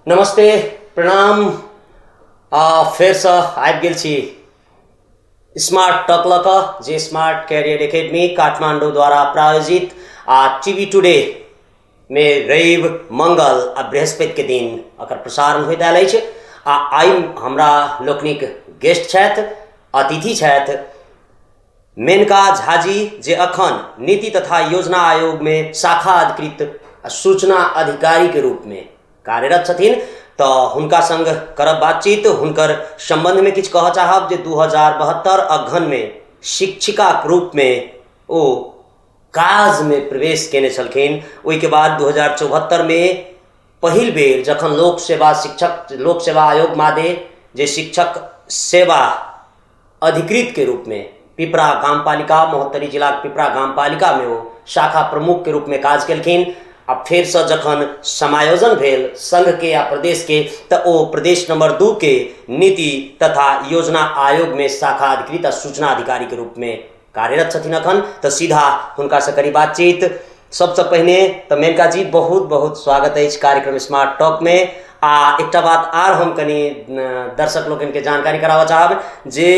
नमस्ते, प्रणाम। आ फेरसँ आबि गेल छी स्मार्ट टॉक लऽ कऽ, जे स्मार्ट कैरियर एकेडमी काठमांडू द्वारा प्रायोजित आ टीवी टुडे मे रवि, मंगल आ बृहस्पति के दिन एकर प्रसारण होइत आयल अछि। आ आइ हमरा लोकनिक गेस्ट छथि, अतिथि छथि मेनका झाजी, जे अखन नीति तथा योजना आयोग मे शाखा अधिकृत आ सूचना अधिकारी के रूप में कार्यरत छथिन। तऽ हुनका संग करब बातचीत। हुनकर सम्बन्धमे किछु कहऽ चाहब जे 2072 अगहनमे शिक्षिकाक रूपमे ओ काजमे प्रवेश केने छलखिन। ओहिके बाद 2074मे पहिल बेर जखन लोक सेवा शिक्षक लोक सेवा आयोग मादे जे शिक्षक सेवा अधिकृतके रूपमे पिपरा गामपालिका, महोत्तरी जिलाक पिपरा गामपालिकामे ओ शाखा प्रमुखके रूपमे काज केलखिन। आ फेरसँ जखन समायोजन भेल संघके आ प्रदेशके, तऽ ओ प्रदेश नंबर 2 के नीति तथा योजना आयोगमे शाखा अधिकृत आ सूचना अधिकारीके रूपमे कार्यरत छथिन अखन। तऽ सीधा हुनकासँ करी बातचीत। सबसँ पहिने तऽ मेनका जी, बहुत बहुत स्वागत अछि कार्यक्रम स्मार्ट टॉकमे। आ एकटा बात आर हम कनि दर्शक लोकनिके जानकारी कराबऽ चाहब जे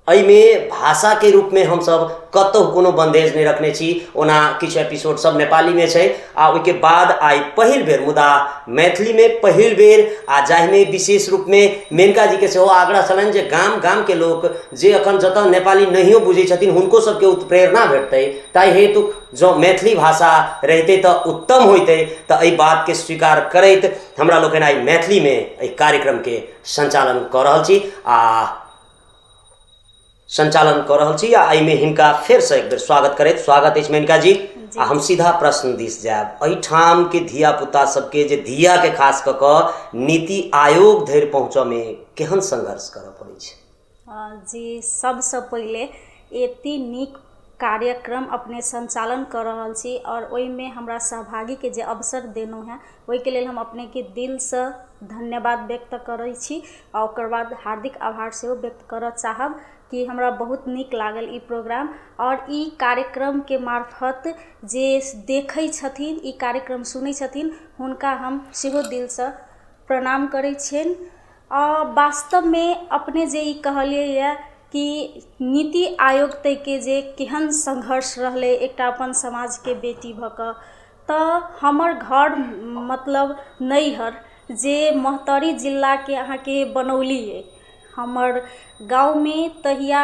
एहिमे भाषाके रूपमे हमसभ कतहु कोनो बन्धेज नहि रखने छी। ओना किछु एपिसोड सब नेपालीमे छै आ ओहिके बाद आइ पहिल बेर मुदा मैथिलीमे पहिल बेर, आ जाहिमे विशेष रूपमे मेनका जीके सेहो आग्रह छलनि जे गाम गामके लोक जे अखन जतऽ नेपाली नहियो बुझै छथिन हुनको सबके उत्प्रेरणा भेटतै, ताहि हेतु जँ मैथिली भाषा रहितै तऽ उत्तम होइतै। तऽ एहि बातके स्वीकार करैत हमरा लोकनि आइ मैथिलीमे एहि कार्यक्रमके सञ्चालन कऽ रहल छी आ सञ्चालन कऽ रहल छी। आ एहिमे हिनका फेरसँ एक बेर स्वागत करैत स्वागत अछि मेनका जी। आ हम सीधा प्रश्न दिस जायब। एहिठामके धियापुता सबके जे धियाके खास कऽ कऽ नीति आयोग धरि पहुँचऽमे केहन संघर्ष करऽ पड़ै छै? जी, सबसँ पहिले एते नीक कार्यक्रम अपने सञ्चालन कऽ रहल छी आओर ओहिमे हमरा सहभागीके जे अवसर देलहुँ हेँ, ओहिके लेल हम अपनेके दिलसँ धन्यवाद व्यक्त करै छी। आ ओकर बाद हार्दिक आभार सेहो व्यक्त करऽ चाहब कि हमरा बहुत नीक लागल ई प्रोग्राम। आओर ई कार्यक्रमके मार्फत जे देखै छथिन, ई कार्यक्रम सुनै छथिन, हुनका हम सेहो दिलसँ प्रणाम करै छियनि। आ वास्तवमे अपने जे ई कहलियै कि नीति आयोग तकके जे केहन संघर्ष रहलै एकटा अपन समाजके बेटी भऽ कऽ, तऽ हमर घर मतलब नैहर जे महोत्तरी जिलाके अहाँके बनौली अइ, हमर गाँवमे तहिया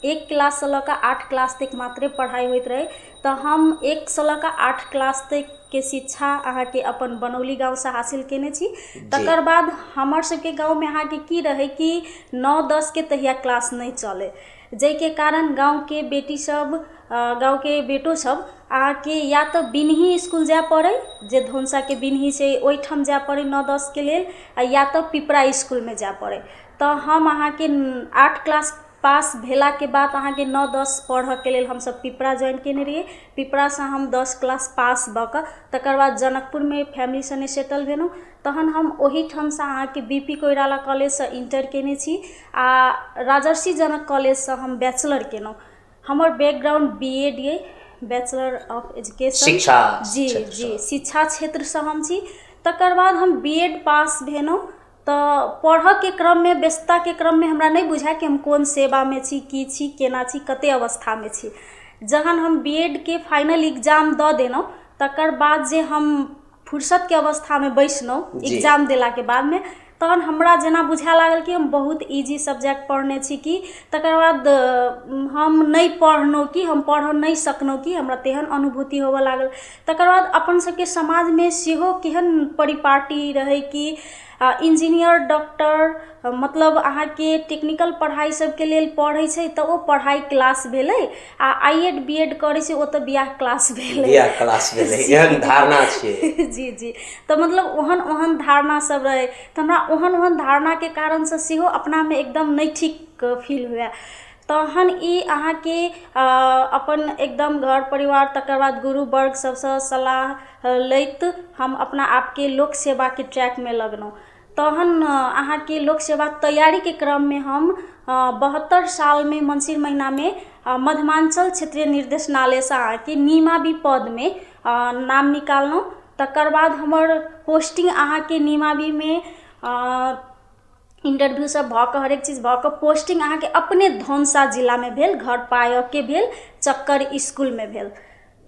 1 क्लाससँ लऽ कऽ 8 क्लास तक मात्रे पढ़ाइ होइत रहै। तऽ हम 1सँ लऽ कऽ 8 क्लास तकके शिक्षा अहाँके अपन बनौली गाँवसँ हासिल केने छी। तकर बाद हमर सबके गाँवमे अहाँके की रहै कि 9, 10के तहिया क्लास नहि चलै, जाहिके कारण गाँवके बेटी सब, गाँवके बेटो सब अहाँके या तऽ बिनही इसकुल जाय पड़ै, जे धनुषाके बिनही छै ओहिठाम जाय पड़ै 9, 10के लेल, आ या तऽ पिपरा इसकुलमे जाय पड़ै। तऽ हम अहाँके 8 क्लास पास भेलाके बाद अहाँके 9, 10 पढ़ऽके लेल हमसब पिपरा ज्वाइन केने रहियै। पिपरासँ हम 10 क्लास पास भऽ कऽ तकर बाद जनकपुरमे फैमिली सङ्गे सेटल भेलहुँ। तहन हम ओहिठामसँ अहाँके बी पी कोइराला कॉलेजसँ इण्टर केने छी आ राजर्षि जनक कॉलेजसँ हम बैचलर केलहुँ। हमर बैकग्राउंड बी एड अइ, बैचलर ऑफ एजुकेशन। शिक्षा। जी जी, शिक्षा क्षेत्रसँ हम छी। तकर बाद हम बी एड पास भेलहुँ तऽ पढ़ऽके क्रममे, व्यस्तताके क्रममे हमरा नहि बुझाए कि हम कोन सेवामे छी, की छी, केना छी, कते अवस्थामे छी। जहन हम बी एड के फाइनल एग्जाम दऽ देलहुँ, तकर बाद जे हम फुर्सतके अवस्थामे बैसलहुँ एग्जाम देलाके बादमे, तहन हमरा जेना बुझाए लागल कि हम बहुत इजी सब्जेक्ट पढ़ने छी कि तकर बाद हम नहि पढ़लहुँ, कि हम पढ़ऽ नहि सकलहुँ, कि हमरा तेहन अनुभूति होबऽ लागल। तकर बाद अपन सबके समाजमे सेहो केहन परिपाटी रहै कि इंजीनियर, डॉक्टर, मतलब अहाँके टेक्निकल पढ़ाइ सबके लेल पढ़ै छै तऽ ओ पढ़ाइ क्लास भेलै, आ I Ed B Ed करै छै ओ तऽ बियाह क्लास भेलै। बियाह क्लास भेलै, एहन धारणा छै। जी जी, तऽ मतलब ओहन ओहन धारणा सब रहै, तऽ हमरा ओहन ओहन धारणाके कारणसँ सेहो अपनामे एकदम नहि ठीक फील हुए। तहन ई अहाँके अपन एकदम घर परिवार, तकर बाद गुरु वर्ग सबसँ सलाह लैत हम अपना आपके लोक सेवाके ट्रैकमे लगलहुँ। तहन अहाँके लोक सेवा तैयारीके क्रममे हम 72 सालमे मङ्सिर महिनामे मध्यमाञ्चल क्षेत्रीय निर्देशनालयसँ अहाँके नियमावि पदमे नाम निकाललहुँ। तकर बाद हमर पोस्टिंग अहाँके निमाबीमे इंटरव्यू सब भऽ कऽ हरेक चीज भऽ कऽ पोस्टिंग अहाँके अपने धनुषा जिलामे भेल घर पायके भेल चक्कर इसकुलमे भेल।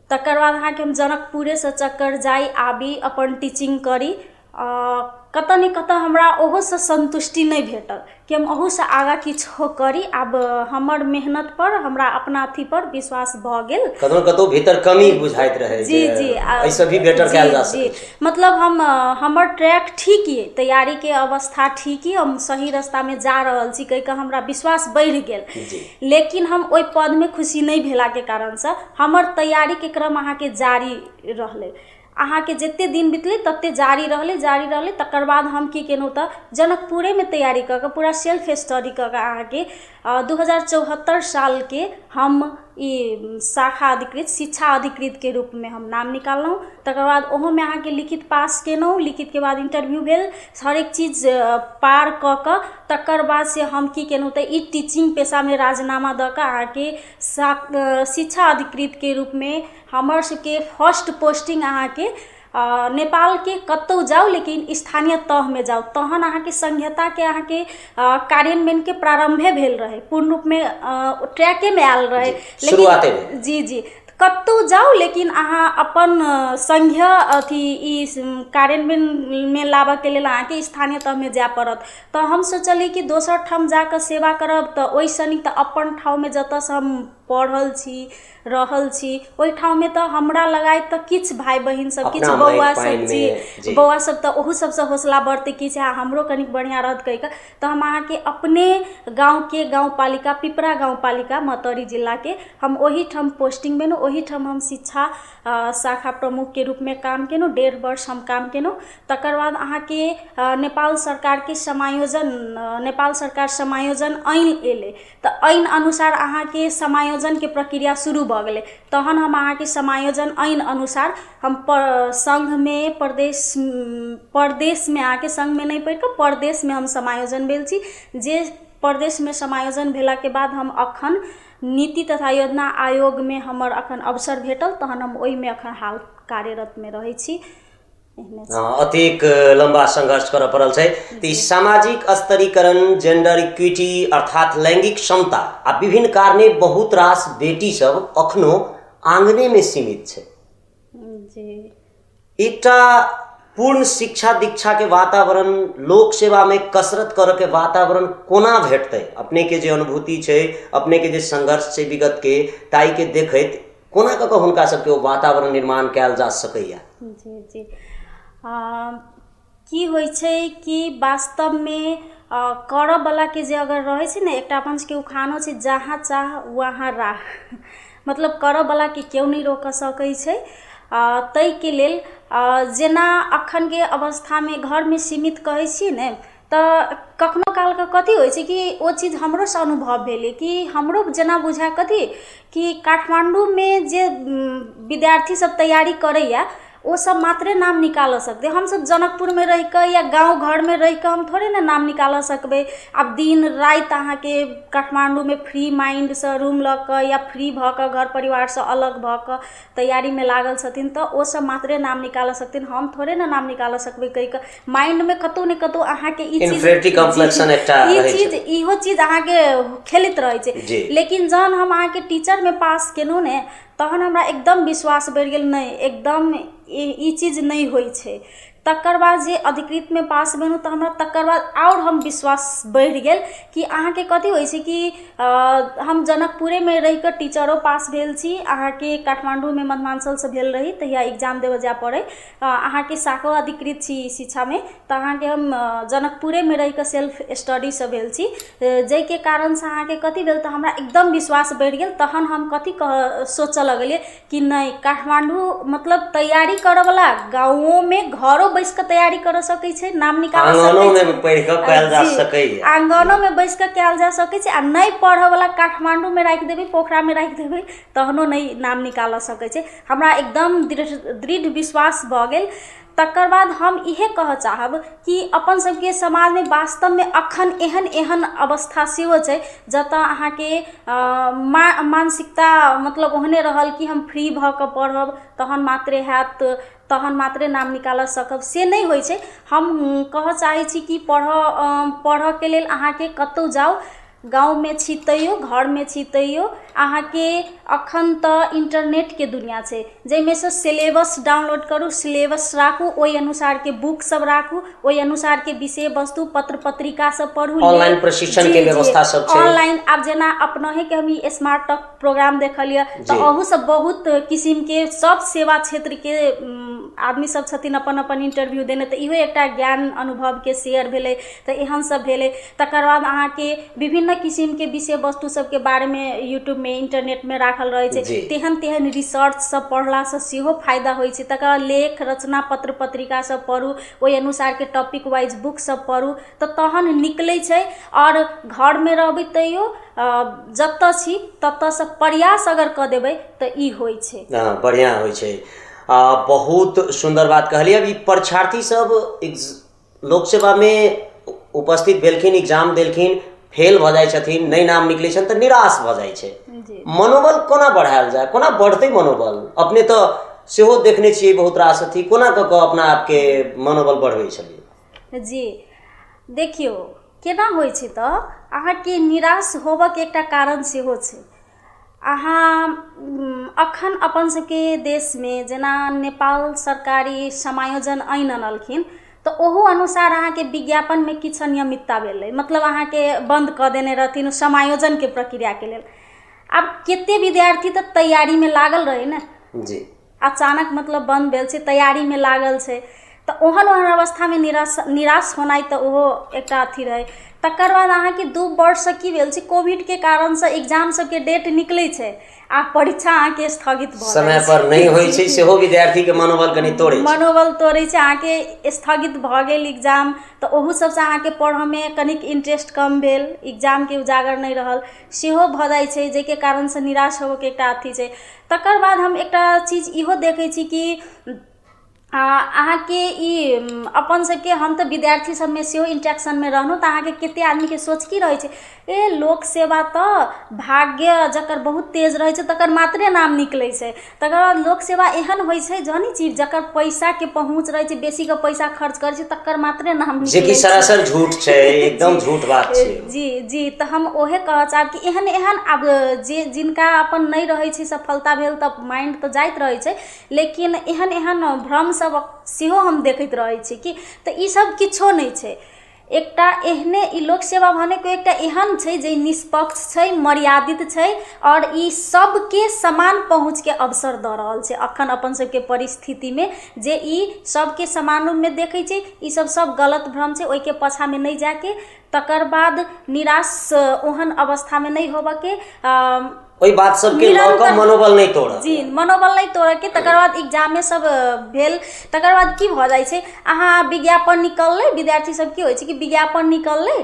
तकर बाद अहाँके हम जनकपुरेसँ चक्कर जाइ आबी अपन टीचिंग करी। कतऽ ने कतऽ हमरा ओहोसँ सन्तुष्टि नहि भेटल कि हम अहूसँ आगाँ किछो करी। आब हमर मेहनतपर हमरा अपना अथीपर विश्वास भऽ गेल। कतौ कतौ भीतर कमी बुझाइत रहै। जी जे जी एहिसँ भी बेटर जी कयल जा जी सकै छै। मतलब हम हमर ट्रैक ठीक अइ, तैयारीके अवस्था ठीक अइ, हम सही रस्तामे जा रहल छी कहि कऽ हमरा विश्वास बढ़ि गेल। जी लेकिन हम ओहि पदमे खुशी नहि भेलाके कारणसँ हमर तैयारीके क्रम अहाँके जारी रहलै। अहाँके जतेक दिन बितलै ततेक जारी रहलै जारी रहलै। तकर बाद हम की केलहुँ तऽ जनकपुरेमे तैयारी कऽ कऽ पूरा सेल्फ स्टडी कऽ कऽ अहाँके 2074 सालके हम ई शाखा अधिकृत शिक्षा अधिकृतके रूपमे हम नाम निकाललहुँ। तकर बाद ओहोमे अहाँके लिखित पास केलहुँ। लिखितके बाद इंटरव्यू भेल, हरेक चीज पार कऽ कऽ तकर बाद से हम की केलहुँ तऽ ई टीचिंग पेशामे राजीनामा दऽ कऽ अहाँके शिक्षा अधिकृतके रूपमे हमर सबके फर्स्ट पोस्टिंग अहाँके नेपालके कतहु जाउ लेकिन स्थानीय तहमे जाउ तहन अहाँके संहिताके अहाँके कार्यान्वयनके प्रारम्भे भेल रहै, पूर्ण रूपमे ट्रैकेमे आयल रहै। शुरुआते लेकिन जी जी कतहु जाउ लेकिन अहाँ अपन संघीय अथी ई कार्यान्वयनमे लाबऽके लेल अहाँके स्थानीय तहमे जाय पड़त। तऽ हम सोचलियै कि दोसर ठाम जाकऽ सेवा करब तऽ ओहिसँ नीक तऽ अपन ठाममे जतऽसँ हम पढ़ल छी रहल छी ओहि ठाममे तऽ हमरा लगायत तऽ किछु भाय बहिन सब किछु अपना माटि बौआ सब पानिमे जी जी बौआ सब तऽ ओहू सबसँ हौसला बढ़तै किछु आ हमरो कनिक बढ़िआँ रहत कहि कऽ तऽ हम अहाँके अपने गाँवके गाँवपालिका पिपरा गाँवपालिका मतौरी जिलाके हम ओहिठाम पोस्टिंग भेलहुँ। ओहिठाम हम शिक्षा शाखा प्रमुखके रूपमे काम केलहुँ। 1.5 वर्ष हम काम केलहुँ। तकर बाद अहाँके नेपाल सरकारके समायोजन नेपाल सरकार समायोजन ऐन एलै तऽ ऐन अनुसार अहाँके समायोजनके प्रक्रिया शुरू भऽ गेलै। तहन हम अहाँके समायोजन ऐन अनुसार हम सङ्घमे प्रदेशमे अहाँके सङ्घमे नहि पढ़ि कऽ प्रदेशमे हम समायोजन भेल छी। जे प्रदेशमे समायोजन भेलाके बाद हम अखन नीति तथा योजना आयोगमे हमर अखन अवसर भेटल तहन हम ओहिमे अखन हाल कार्यरतमे रहै छी। अतेक लम्बा संघर्ष करऽ पड़ल छै। तऽ ई सामाजिक स्तरीकरण, जेंडर इक्विटी अर्थात लैंगिक समता आ विभिन्न कारणे बहुत रास बेटी सब अखनो आंगने मे सीमित छै। जी एकटा पूर्ण शिक्षा दीक्षा के वातावरण, लोक सेवा मे कसरत करऽ के वातावरण कोना भेटतै? अपने के जे अनुभूति छै, अपने के जे संघर्ष छै विगत के, ताहि के देखैत कोना कऽ कऽ हुनका सबके ओ वातावरण निर्माण कयल जा सकैया? जी जी की होइ छै कि वास्तवमे करऽवलाके जे अगर रहै छै ने, एकटा अपन सबके उखानो छै, जहाँ चाह वहाँ राह, मतलब करऽवलाके केओ नहि रोकऽ सकै छै। ताहिके लेल जेना अखनके अवस्थामे घरमे सीमित कहै छियै ने तऽ कखनो कालके कथी होइ छै कि ओ चीज हमरोसँ अनुभव भेलै कि हमरो जेना बुझाए कथी कि काठमाण्डूमे जे विद्यार्थी सब तैयारी करैए ओ सब मात्रे नाम निकालऽ सकतै। हमसब जनकपुरमे रहिकऽ या गाँव घरमे रहिकऽ हम थोड़े ने नाम निकालऽ सकबै। आब दिन राति अहाँके काठमाण्डूमे फ्री माइंडसँ रूम लऽ कऽ या फ्री भऽ कऽ घर परिवारसँ अलग भऽ कऽ तैयारीमे लागल छथिन तऽ ओ सब मात्रे नाम निकालऽ सकथिन, हम थोड़े ने नाम निकालऽ सकबै कहि कऽ माइंडमे कतहु ने कतहु अहाँके ई चीज इन्फीरियरिटी कॉम्प्लेक्सन एकटा ई रहै चीज छै। इहो चीज अहाँके खेलैत रहै छै। जी लेकिन जहन हम अहाँके टीचरमे पास केलहुँ ने तहन हमरा एकदम विश्वास बढ़ि गेल, नहि एकदम ई चीज नहि होइ छै। तकर बाद जे अधिकृतमे पास भेलहुँ तऽ हमरा तकर बाद आओर हम विश्वास बढ़ि गेल कि अहाँके कथी होइ छै कि हम जनकपुरेमे रहिकऽ टीचरो पास भेल छी। अहाँके काठमाण्डूमे मध्यमाञ्चलसँ भेल रही तहिया एग्जाम देबऽ जाय पड़ै। अहाँके शाखो अधिकृत छी शिक्षामे तऽ अहाँके हम जनकपुरेमे रहिकऽ सेल्फ स्टडीसँ भेल छी, जाहिके कारणसँ अहाँके कथी भेल तऽ हमरा एकदम विश्वास बढ़ि गेल। तहन हम कथी कह सोचऽ लगलियै कि नहि काठमाण्डू मतलब तैयारी करऽवला गाँवोमे घरो बैस कऽ तैयारी करऽ सकै छै, नाम निकालऽ सकै आंगनोमे छै। पढ़ि कऽ कयल जा जी सकैया। आङ्गनोमे बैस कऽ कयल जा सकै छै आ नहि पढ़ऽवला काठमाण्डूमे राखि देबै, पोखरामे राखि देबै तहनो नहि नाम निकालऽ सकै छै। हमरा एकदम दृढ़ विश्वास भऽ गेल। तकर बाद हम इहे कहऽ चाहब कि अपन सबके समाजमे वास्तवमे अखन एहन एहन अवस्था सेहो छै जतऽ अहाँके मानसिकता मतलब ओहने रहल कि हम फ्री भऽ कऽ पढ़ब तहन मात्रे हैत। तहन मात्रे नाम निकालऽ सकब, से नहि होइ छै। हम कहऽ चाहै छी कि पढ़ऽके लेल अहाँके कतहु जाउ, गाँवमे छी तैयो, घरमे छी तैयो, अहाँके अखन तऽ इन्टरनेटके दुनिआ छै, जाहिमे सँ सिलेबस डाउनलोड करू, सिलेबस राखू, ओहि अनुसारके बुक सब राखू, ओहि अनुसारके विषय वस्तु पत्र पत्रिका सब पढ़ू। ऑनलाइन प्रशिक्षण के व्यवस्था सब छै। ऑनलाइन आब जेना अपनहिके हम ई स्मार्ट टॉक प्रोग्राम देखलियै तऽ अहू सब बहुत किसिमके सब सेवा क्षेत्रके आदमी सब छथिन अपन अपन इंटरव्यू देने, तऽ इहो एकटा ज्ञान अनुभवके शेयर भेलै, तऽ एहन सब भेलै। तकर बाद अहाँके विभिन्न किसिमके विषय वस्तु सबके बारेमे यूट्यूबमे इन्टरनेटमे राखल रहै छै, तेहन तेहन रिसर्च सब पढ़लासँ सेहो फायदा होइ छै। तकर बाद लेख रचना पत्र पत्रिका सब पढ़ू, ओहि अनुसारके टॉपिक वाइज बुक सब पढ़ू तऽ तहन निकलै छै। आओर घरमे रहबै तैयो जतऽ छी ततऽसँ प्रयास अगर कऽ देबै तऽ ई होइ छै। बढ़िआँ होइ छै। बहुत सुन्दर बात कहलियै। अभी परीक्षार्थी सब लोक सेवामे उपस्थित भेलखिन, एग्जाम देलखिन, फेल भऽ जाइ छथिन, नहि नाम निकलै छनि तऽ निराश भऽ जाइ छै। मनोबल कोना बढ़ायल जाय, कोना बढ़तै मनोबल? अपने तऽ सेहो देखने छियै बहुत रास अथी, कोना कऽ कऽ अपना आपके मनोबल बढ़बै छलियै? जी देखियौ केना होइ छै, तऽ अहाँके निराश होबऽके एकटा कारण सेहो छै। अहाँ अखन अपन सबके देशमे जेना नेपाल सरकारी समायोजन ऐन अनलखिन तऽ ओहू अनुसार अहाँके विज्ञापनमे किछु अनियमितता भेलै, मतलब अहाँके बन्द कऽ देने रहथिन समायोजनके प्रक्रियाके लेल। आब कते विद्यार्थी तऽ तैयारीमे लागल रहै ने, जी अचानक मतलब बन्द भेल छै, तैयारीमे लागल छै, तऽ ओहन ओहन अवस्थामे निराश निराश होनाइ तऽ ओहो एकटा अथी रहै। तकर बाद अहाँके 2 वर्षसँ की भेल छै, कोविडके कारणसँ एग्जाम सबके डेट निकलै छै आ परीक्षा अहाँके स्थगित भऽ समय पर नहि होइ छै, सेहो विद्यार्थीके मनोबल कनि तोड़ै छै, मनोबल तोड़ै छै। अहाँके स्थगित भऽ गेल एग्जाम तऽ ओहू सबसँ अहाँके पढ़ऽमे कनिक इंट्रेस्ट कम भेल, एग्जामके उजागर नहि रहल, सेहो भऽ जाइ छै, जाहिके कारणसँ निराश होबऽके एकटा अथी छै। तकर बाद हम एकटा चीज इहो देखै छी कि अहाँके ई अपन सबके, हम तऽ विद्यार्थी सबमे सेहो इंट्रैक्शनमे रहलहुँ तऽ अहाँके कते आदमीके सोच की रहै छै, ए लोक सेवा तऽ भाग्य जकर बहुत तेज रहै छै तकर मात्रे नाम निकलै छै। तकर बाद लोक सेवा एहन होइ छै जनी चीज जकर पैसाके पहुँच रहै छै, बेसीके पैसा खर्च करै छै तकर मात्रे नाम निकलै छै, जे कि सरासर झूठ छै, एकदम झूठ बात छै। जी जी, तऽ हम ओहे कहऽ चाहब कि एहन एहन आब जे जिनका अपन नहि रहै छै सफलता भेल तऽ माइंड तऽ जाइत रहै छै, लेकिन एहन एहन भ्रम सब सेहो हम देखैत रहै छी कि तऽ ई सब किछो नहि छै। एकटा एहने ई लोक सेवा भनेको एकटा एहन छै जे निष्पक्ष छै, मर्यादित छै आओर ई सबके समान पहुँचके अवसर दऽ रहल छै। अखन अपन सबके परिस्थितिमे जे ई सबके समान रूपमे देखै छै, ई सब सब गलत भ्रम छै, ओहिके पाछाँमे नहि जाके, तकर बाद निराश ओहन अवस्थामे नहि होबऽके, ओहि बात सबके लऽ कऽ मनोबल नहि तोड़ऽ, जी मनोबल नहि तोड़ऽके। तकर बाद एग्जामे सब भेल, तकर बाद की भऽ जाइ छै, अहाँ विज्ञापन निकललै, विद्यार्थी सब की होइ छै कि विज्ञापन निकललै,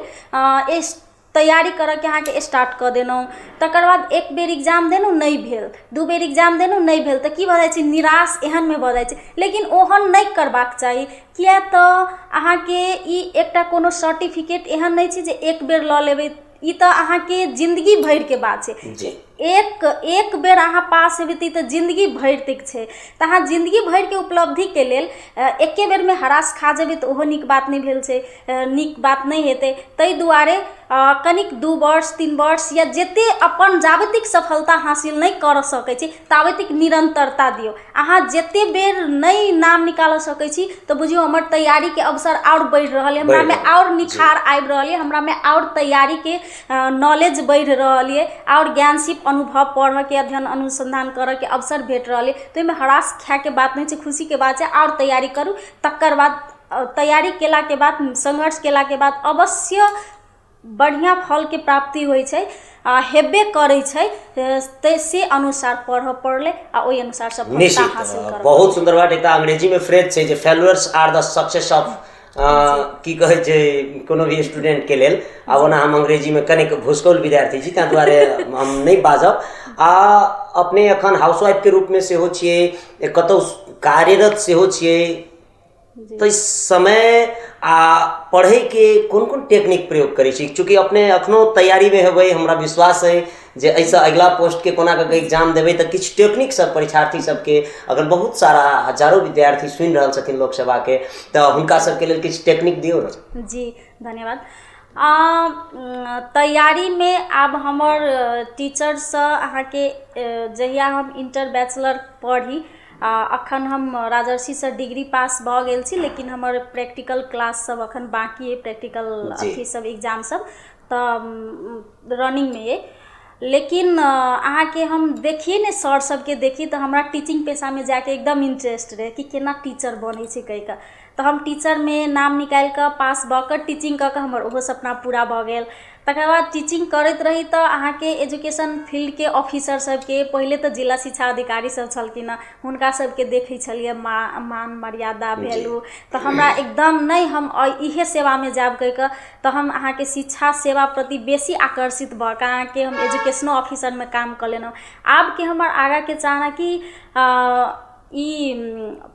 तैयारी करऽके अहाँके स्टार्ट कऽ देलहुँ, तकर बाद एक बेर एग्जाम देलहुँ नहि भेल, 2 बेर एग्जाम देलहुँ नहि भेल, तऽ की भऽ जाइ छै निराश एहनमे भऽ जाइ छै। लेकिन ओहन नहि करबाक चाही, किए तऽ अहाँके ई एकटा कोनो सर्टिफिकेट एहन नहि छै जे एक बेर लऽ लेबै, ई तऽ अहाँके जिन्दगी भरिके बात छै। एक एक बेर अहाँ पास हेबै तऽ ई तऽ जिन्दगी भरि तक छै, तऽ अहाँ जिन्दगी भरिके उपलब्धिके लेल एके बेरमे हरास खा जेबै तऽ ओहो नीक बात नहि भेल छै, नीक बात नहि हेतै। ताहि दुआरे कनिक 2 वर्ष 3 वर्ष या जते अपन जाबे तक सफलता हासिल नहि करऽ सकै छी ताबे तक निरन्तरता दियौ। अहाँ जते बेर नहि नाम निकालऽ सकै छी तऽ बुझियौ हमर तैयारीके अवसर आओर बढ़ि रहल यऽ, हमरामे आओर निखार आबि रहल यऽ, हमरामे आओर तैयारीके नॉलेज बढ़ि रहल यऽ, आओर ज्ञानशीप अनुभव पढ़ऽके अध्ययन अनुसन्धान करऽके अवसर भेट रहल यऽ। तऽ ओहिमे हरास खायके बात नहि छै, खुशीके बात छै। आओर तैयारी करू, तकर बाद तैयारी केलाके बाद संघर्ष केलाके बाद अवश्य बढ़िआँ फलके प्राप्ति होइ छै आ हेबे करै छै, से अनुसार पढ़ऽ पड़लै आ ओहि अनुसार सफलता हासिल करऽ। बहुत सुन्दर बात। एकटा अंग्रेजीमे फ्रेज छै जे failures are the success of की कहै छै कोनो भी स्टूडेंटके लेल। आ ओना हम अंग्रेजीमे कनिक भुसकौल विद्यार्थी छी, ताहि दुआरे हम नहि बाजब। आ अपने एखन हाउसवाइफके रूपमे सेहो छियै, कतहु कार्यरत सेहो छियै, तऽ समय आ पढ़ैके कोन कोन टेक्निक प्रयोग करै छी? चूँकि अपने एखनो तैयारीमे हेबै, हमरा विश्वास अइ जे एहिसँ अगिला पोस्टके कोना कऽ के एग्जाम देबै, तऽ किछु टेक्निक सब परीक्षार्थी सबके, अगर बहुत सारा हजारो विद्यार्थी सुनि रहल छथिन लोक सेवाके, तऽ हुनका सबके लेल किछु टेक्निक दियौ ने। जी धन्यवाद। तैयारीमे आब हमर टीचरसँ अहाँके जहिया हम इंटर बैचलर पढ़ी, अखन हम राजर्षिसँ डिग्री पास भऽ गेल छी, लेकिन हमर प्रैक्टिकल क्लास सब अखन बाँकी अइ, प्रैक्टिकल अथी सब एग्जाम सब तऽ रनिंगमे अइ। लेकिन अहाँके हम देखिए ने सर सबके देखी तऽ हमरा टीचिंग पेशामे जाइके एकदम इंटरेस्ट रहै कि केना टीचर बनै छै कहि कऽ। तऽ हम टीचरमे नाम निकालि कऽ पास भऽ कऽ टीचिंग कऽ कऽ हमर ओहो सपना पूरा भऽ गेल। तकर बाद टीचिंग करैत रही तऽ अहाँके एजुकेशन फील्डके ऑफिसर सबके, पहिले तऽ जिला शिक्षा अधिकारी सब छलखिन हँ, हुनका सबके देखै छलियै मान मर्यादा वैल्यू, तऽ हमरा एकदम नहि हम इहे सेवामे जायब कहि कऽ, तऽ हम अहाँके शिक्षा सेवा प्रति बेसी आकर्षित भऽ कऽ अहाँके हम एजुकेशनो ऑफिसरमे काम कऽ लेलहुँ। आबके हमर आगाँके चाहना कि ई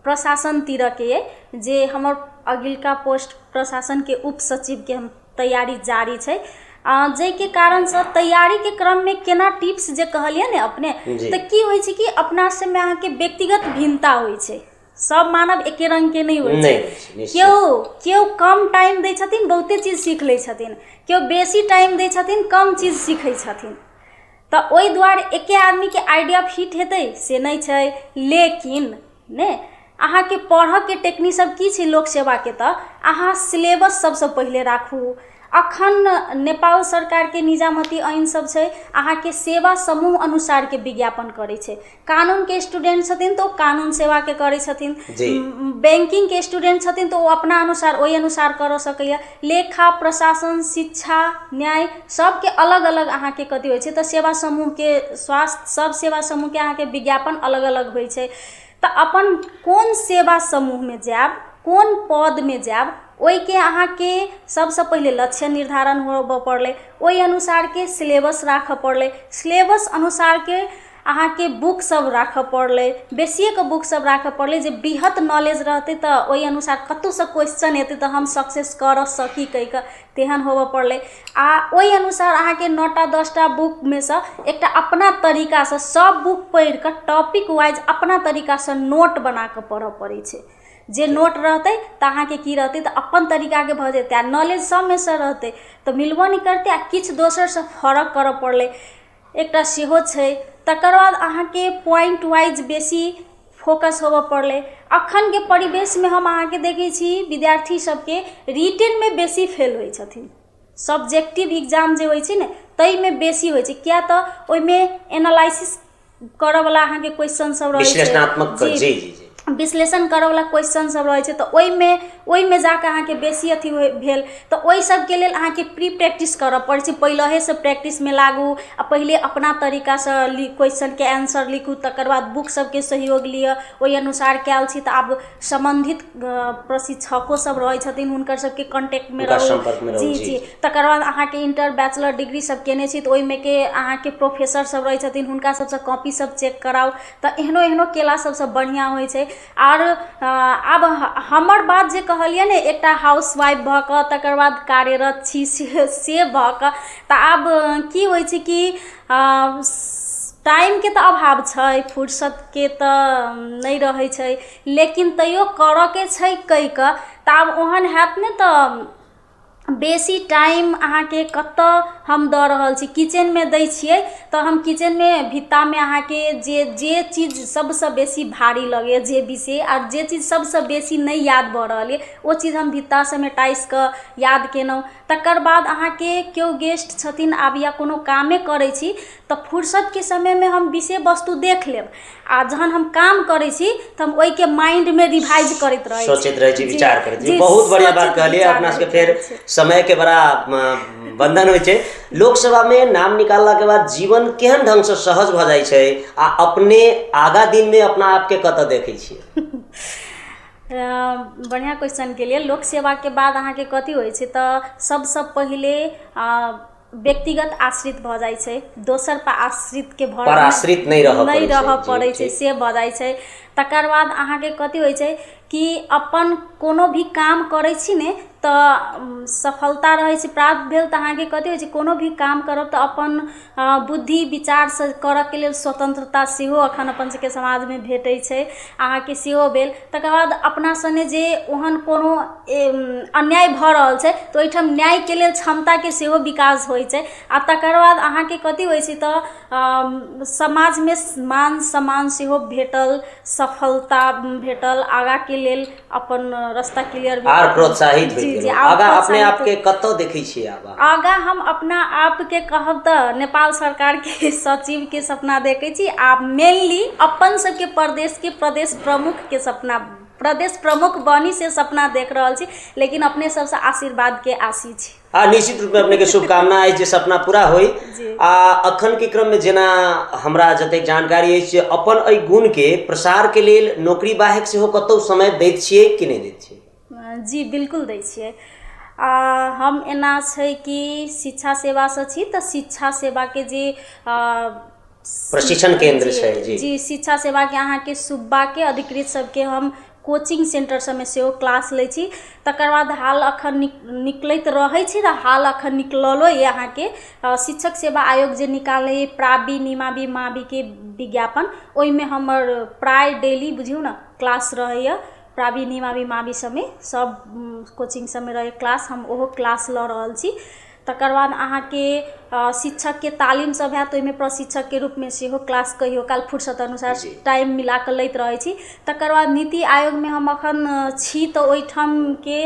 प्रशासन तीरके अइ, जे हमर अगिलका पोस्ट प्रशासनके उप सचिवके हम तैयारी जारी छै, जाहिके कारणसँ तैयारीके क्रममे केना टिप्स जे कहलियै ने अपने, तऽ की होइ छै कि अपना सबमे अहाँके व्यक्तिगत भिन्नता होइ छै, सब मानव एके रङ्गके नहि होइ छै। केओ केओ कम टाइम दै छथिन बहुते चीज सीख लै छथिन, केओ बेसी टाइम दै छथिन कम चीज सीखै छथिन। तऽ ओहि दुआरे एके आदमीके आइडिया फिट हेतै से नहि छै। लेकिन ने अहाँके पढ़ऽके टेक्निक सब की छै लोक सेवाके, तऽ अहाँ सिलेबस सबसँ पहिले राखू। अखन नेपाल सरकारके निजामती ऐन सब छै अहाँके सेवा समूह अनुसारके विज्ञापन करै छै। कानूनके स्टूडेंट छथिन तऽ ओ कानून सेवाके करै छथिन, बैंकिंगके स्टूडेंट छथिन तऽ ओ अपना अनुसार ओहि अनुसार करऽ सकैए। लेखा प्रशासन शिक्षा न्याय सबके अलग अलग अहाँके कथी होइ छै, तऽ सेवा समूहके स्वास्थ्य सब सेवा समूहके अहाँके विज्ञापन अलग अलग होइ छै। तऽ अपन कोन सेवा समूहमे जायब, कोन पदमे जायब, ओहिके अहाँके सबसँ पहिले लक्ष्य निर्धारण होबऽ पड़लै, ओहि अनुसारके सिलेबस राखऽ पड़लै, सिलेबस अनुसारके अहाँके बुक सब राखऽ पड़लै, बेसिएके बुक सब राखऽ पड़लै, जे बृहत नॉलेज रहतै तऽ ओहि अनुसार कतहुसँ क्वेश्चन एतै तऽ हम सक्सेस करऽ सकी कहि कऽ तेहन होबऽ पड़लै। आ ओहि अनुसार अहाँके 9टा 10टा बुकमे सँ एकटा अपना तरीकासँ सब बुक पढ़ि कऽ टॉपिक वाइज अपना तरीकासँ नोट बना कऽ पढ़ऽ पड़ै छै। जे नोट रहतै तऽ अहाँके की रहतै तऽ अपन तरीकाके भऽ जेतै, आ नॉलेज सबमे सँ रहतै तऽ मिलबो नहि करतै आ किछु दोसरसँ फरक करऽ पड़लै, एकटा सेहो छै। तकर बाद अहाँके पॉइंट वाइज बेसी फोकस होबऽ पड़लै। अखनके परिवेशमे हम अहाँके देखै छी विद्यार्थी सबके रिटनमे बेसी फेल होइ छथिन, सब्जेक्टिव एग्जाम जे होइ छै ने ताहिमे बेसी होइ छै, किया तऽ ओहिमे एनालाइसिस करऽवला अहाँके क्वेश्चन सब रहै छै, विश्लेषणात्मक जी जी विश्लेषण करऽवला क्वेश्चन सब रहै छै, तऽ ओहिमे जाकऽ अहाँके बेसी अथी भेल। तऽ ओहि सबके लेल अहाँके प्री प्रैक्टिस करऽ पड़ै छै, पहिलहेसँ प्रैक्टिसमे लागू आ पहिले अपना तरीकासँ क्वेश्चनके आंसर लिखू, तकर बाद बुक सबके सहयोग लिअ, ओहि अनुसार कयल छी। तऽ आब सम्बन्धित प्रशिक्षको सब रहै छथिन, हुनकर सबके कॉन्टेक्टमे रहू, जी जी। तकर बाद अहाँके इंटर बैचलर डिग्री सब केने छी तऽ ओहिमे के अहाँके प्रोफेसर सब रहै छथिन, हुनका सबसँ कॉपी सब चेक कराउ, तऽ एहनो एहनो केला सबसँ बढ़िआँ होइ छै। आर आब हमर बात जे कहलियै ने, एकटा हाउस वाइफ भऽ कऽ तकर बाद कार्यरत छी से भऽ कऽ, तऽ आब की होइ छै कि टाइमके तऽ अभाव छै, फुर्सतके तऽ नहि रहै छै, लेकिन तैयो करऽके छै कहि कऽ, तऽ आब ओहन हैत नहि तऽ बेसी टाइम अहाँके कतऽ हम दऽ रहल छी, किचनमे दै छियै तऽ हम किचनमे भित्तामे अहाँके जे जे चीज सबसँ बेसी भारी लगैए जे विषय आओर जे चीज सबसँ बेसी नहि याद भऽ रहल अइ ओ चीज हम भित्ता सबमे टाइसके याद केलहुँ। तकर बाद अहाँके केओ गेस्ट छथिन आब या कोनो कामे करै छी तऽ फुर्सतके समयमे हम विषय वस्तु देख लेब, आ जहन हम काम करै छी तऽ हम ओहिके माइंडमे रिवाइज करैत रहै छी, सोचैत रहै छी, विचार करैत छी। बहुत बढ़िया बात कहलियै। अपना सबके फेर समय के बड़ा बंधन होइ छै। लोकसभा में नाम निकालला के बाद जीवन केहन ढंग से सहज भऽ जाइ छै आ अपने आगा दिन में अपना आपके कतऽ देखै छियै? बढ़िआँ क्वेश्चन के लिए। लोक सेवाके बाद अहाँके कथी होइ छै तऽ सबसँ पहिले व्यक्तिगत आश्रित भऽ जाइ छै, दोसर पर आश्रितके भर आश्रित नहि रहऽ पड़ै छै, से भऽ जाइ छै। तकर बाद अहाँके कथी होइ छै कि अपन कोनो भी काम करै छी ने तऽ सफलता रहै छै प्राप्त भेल, तऽ अहाँके कथी होइ छै, कोनो भी काम करब तऽ अपन बुद्धि विचारसँ करऽके लेल स्वतन्त्रता सेहो अखन अपन सबके समाजमे भेटै छै, अहाँके सेहो भेल। तकर बाद अपना सने जे ओहन कोनो अन्याय भऽ रहल छै तऽ ओहिठाम न्यायके लेल क्षमताके सेहो विकास होइ छै। आ तकर बाद अहाँके कथी होइ छै तऽ समाजमे मान सम्मान सेहो भेटल, सफलता भेटल, आगाँके लेल अपन रास्ता क्लियर भेल। आर प्रोत्साहित होइत जी जी गेलहुँ। आर आगाँ अपने प्रोत्साहित। आपके कतऽ देखै छियै आब अहाँ? आगाँ हम अपना आपके कहब तऽ नेपाल सरकारके सचिवके सपना देखै छी, आ मेनली अपन सबके प्रदेशके प्रदेश प्रमुखके सपना, प्रदेश प्रमुख बनी से सपना देख रहल छी, लेकिन अपने सबसँ आशीर्वादके आशी छी। आ निश्चित रूपमे अपनेके शुभकामना अछि जे सपना पूरा होइ। जी। आ अखन के क्रममे जेना हमरा जतेक जानकारी अछि जे अपन एहि गुणके प्रसारके लेल नौकरी बाहेक सेहो कतहु समय दैत छियै कि नहि दैत छियै? जी बिल्कुल दै छियै। हम एना छै कि शिक्षा सेवासँ छी तऽ शिक्षा सेवाके जे प्रशिक्षण केन्द्र जी छै। जी जी, शिक्षा सेवाके अहाँके सुब्बाके अधिकृत सबके हम कोचिंग सेंटर सबमे सेहो क्लास लै छी। तकर बाद हाल अखन निकलैत रहै छै, तऽ हाल अखन निकललो यऽ अहाँके शिक्षक सेवा आयोग जे निकालै प्राबी निमाबी माबीके विज्ञापन, ओहिमे हमर प्राय डेली बुझियौ ने क्लास रहैए। प्राबी निमाबी माबी सबमे सब कोचिंग सबमे रहै क्लास, हम ओहो क्लास लऽ रहल छी। तकर बाद अहाँके शिक्षकके तालीम सब हैत, ओहिमे प्रशिक्षकके रूपमे सेहो क्लास कहियो काल फुर्सत अनुसार जी टाइम मिला कऽ लैत रहै छी। तकर बाद नीति आयोगमे हम अखन छी तऽ ओहिठामके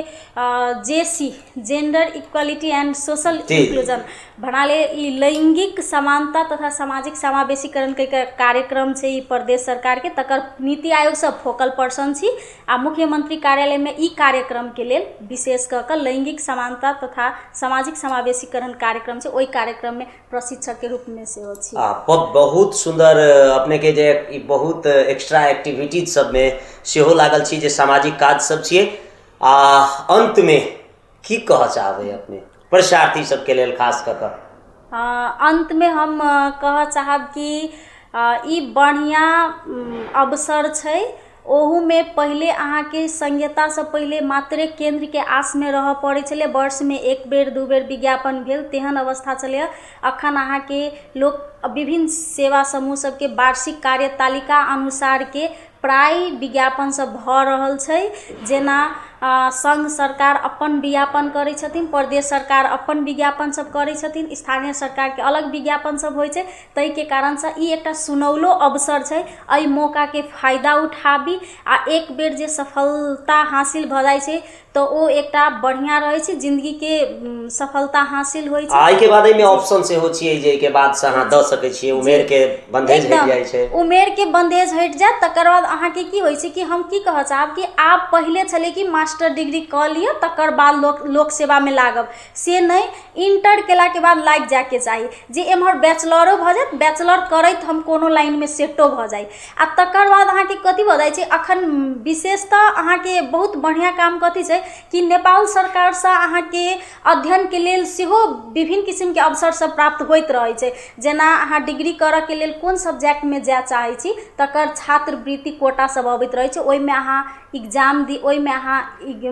J C gender equality and social ji ji inclusion भन्नाले ई लैङ्गिक समानता तथा सामाजिक समावेशीकरणके कार्यक्रम छै ई प्रदेश सरकारके, तकर नीति आयोगसँ फोकल पर्सन छी। आ मुख्यमंत्री कार्यालयमे ई कार्यक्रमके लेल विशेष कऽ कऽ लैङ्गिक समानता तथा सामाजिक समावेशीकरण कार्यक्रम छै, ओहि कार्यक्रममे प्रशिक्षकके रूपमे सेहो छी। आ बहुत सुन्दर। अपनेके जे ई बहुत एक्स्ट्रा एक्टिविटीज सबमे सेहो लागल छी, जे सामाजिक काज सब छियै। आ अन्तमे की कहऽ चाहबै अपने परीक्षार्थी सबके लेल खास कऽ कऽ? अन्तमे हम कहऽ चाहब कि ई बढ़िआँ अवसर छै। ओहूमे पहिले अहाँके संहितासँ पहिले मात्रे केन्द्रके आसमे रहऽ पड़ै छलै, वर्षमे एक बेर दू बेर विज्ञापन भेल, तेहन अवस्था छलैए। अखन अहाँके लोक विभिन्न सेवा समूह सबके वार्षिक कार्यतालिका अनुसारके प्राय विज्ञापन सब भऽ रहल छै। जेना संघ सरकार अपन विज्ञापन करै छथिन, प्रदेश सरकार अपन विज्ञापन सब करै छथिन, स्थानीय सरकारके अलग विज्ञापन सब होइ छै। ताहिके कारणसँ ई एकटा सुनौलो अवसर छै, एहि मौकाके फायदा उठाबी। आ एक बेर जे सफलता हासिल भऽ जाइ छै तऽ ओ एकटा बढ़िआँ रहै छै, जिन्दगीके सफलता हासिल होइ छै। आ एहिके बाद एहिमे जी ऑप्शन सेहो छियै जे एहिके बाद से अहाँ दऽ सकै छियै, जी उमेर के बन्धेज हटि एकदम जाइ छै। उमेरके बन्धेज हटि जायत। तकर बाद अहाँके की होइ छै कि हम की कहऽ चाहब कि आब पहिले छलै कि मास्टर डिग्री कऽ लिअ तकर बाद लोक सेवामे लागब, से नहि, इंटर केलाके बाद लागि जायके चाही, जे एम्हर बैचलरो भऽ जायत, बैचलर करैत हम कोनो लाइनमे सेटो भऽ जाइ। आ तकर बाद अहाँके कथी भऽ जाइ छै, अखन विशेषतः अहाँके बहुत बढ़िआँ काम कथी छै कि नेपाल सरकारसँ अहाँके अध्ययनके लेल सेहो विभिन्न किसिमके अवसर सब प्राप्त होइत रहै छै। जेना अहाँ डिग्री करऽके लेल कोन सब्जेक्टमे जाय चाहै छी तकर छात्रवृत्ति कोटा सब अबैत रहै छै, ओहिमे अहाँ एग्जाम दी, ओहिमे अहाँ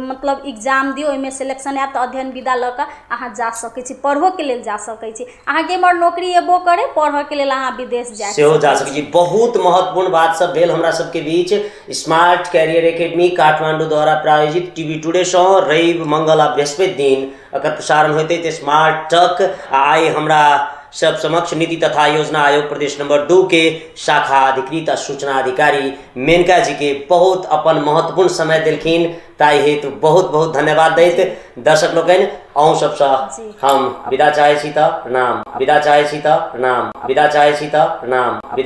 मतलब एग्जाम दियौ, ओहिमे सिलेक्शन आयत तऽ अध्ययन विदा लऽ कऽ अहाँ जा सकै छी, पढ़ोके लेल जा सकै छी। अहाँके एम्हर नौकरी एबो करे, पढ़ऽके लेल अहाँ विदेश जा सेहो जा सकै सकै छी। छी। बहुत महत्वपूर्ण बात सब भेल हमरा सबके बीच। स्मार्ट कैरियर एकेडमी काठमांडू द्वारा प्रायोजित टीवी टुडे सँ रवि, मंगल आ बृहस्पति दिन एकर प्रसारण होइत अछि स्मार्ट टक। आ आइ हमरा सब समक्ष नीति तथा योजना आयोग प्रदेश नंबर 2 के शाखा अधिकृत आ सूचना अधिकारी मेनका जी के बहुत अपन महत्वपूर्ण समय देलखिन, ताहि हेतु बहुत बहुत धन्यवाद दैत जी दर्शक लोकनि अहूँ सबसँ जी हम विदा चाहै छी। तऽ प्रणाम। विदा चाहै छी। तऽ प्रणाम। विदा चाहै छी। तऽ प्रणाम। विदा।